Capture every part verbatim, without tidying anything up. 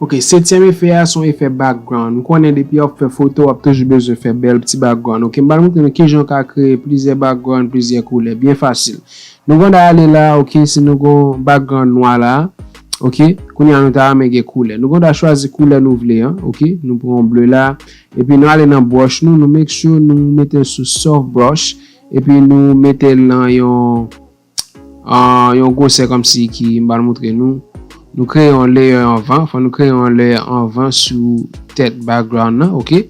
Ok, setyèm efè a se yon efè background. Nou konnen depi w ap fè foto, w ap toujou bezwen fè bèl ti background. Ok, m pral montre nou kijan w ka kreye plizyè background, plizyè koulè, byen fasil. Nou konn ale la, ok, si nou gon background nwa la, ok, kounye a nou ta renmen gen koulè. Nou konn chwazi koulè nou vle an, ok, nou pran ble la, epi nou ale nan brush nou, nou make sure nou mete l sou soft brush, epi nou mete l nan yon, ah, yon gwosè kòmsi ki m pral montre nou. Nou kreye yon layer anvan, fò nou kreye yon layer anvan sou tèt background nan, ok?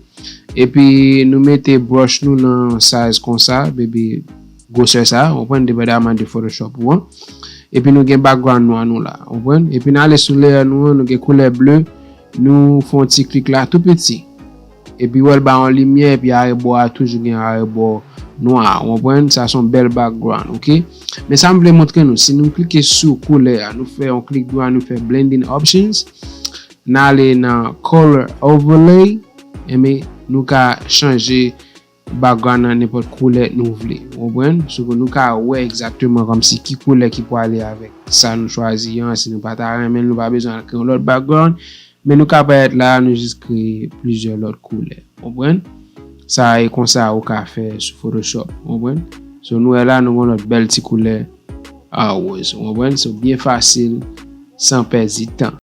Epi nou mete brush nou nan size konsa, bebe, gwosè sa, w konprann, depandaman de Photoshop ou an. Epi nou gen background nwa nou la, w konprann? Epi nou ale sou layer nou an, nou gen koulè ble, nou fè yon ti klik la tou piti. Epi w wè l ba yon limyè, epi arebò a toujou gen arebò nwa, w konprann? Sa se yon bèl background, ok? Men sa m vle montre nou, si nou klike sou koulè a, nou fè yon klik dwat, nou fè blending options, n ale nan color overlay, enben nou ka chanje background nan nenpòt koulè nou vle. W konprann? Sou ke nou ka wè egzakteman kòmsi ki koulè ki pwale avèk sa nou chwazi an. Si nou pa ta renmen l, nou pa bezwen al kreye yon lòt background. Men nou ka parèt la, nou jis kreye plizyè lòt koulè. W konprann? Sa e konsa ou ka fè sou Photoshop. W konprann? So nou wè la, nou gen lòt bèl ti koulè a woz. W konprann? So byen fasil, san pèdi tan.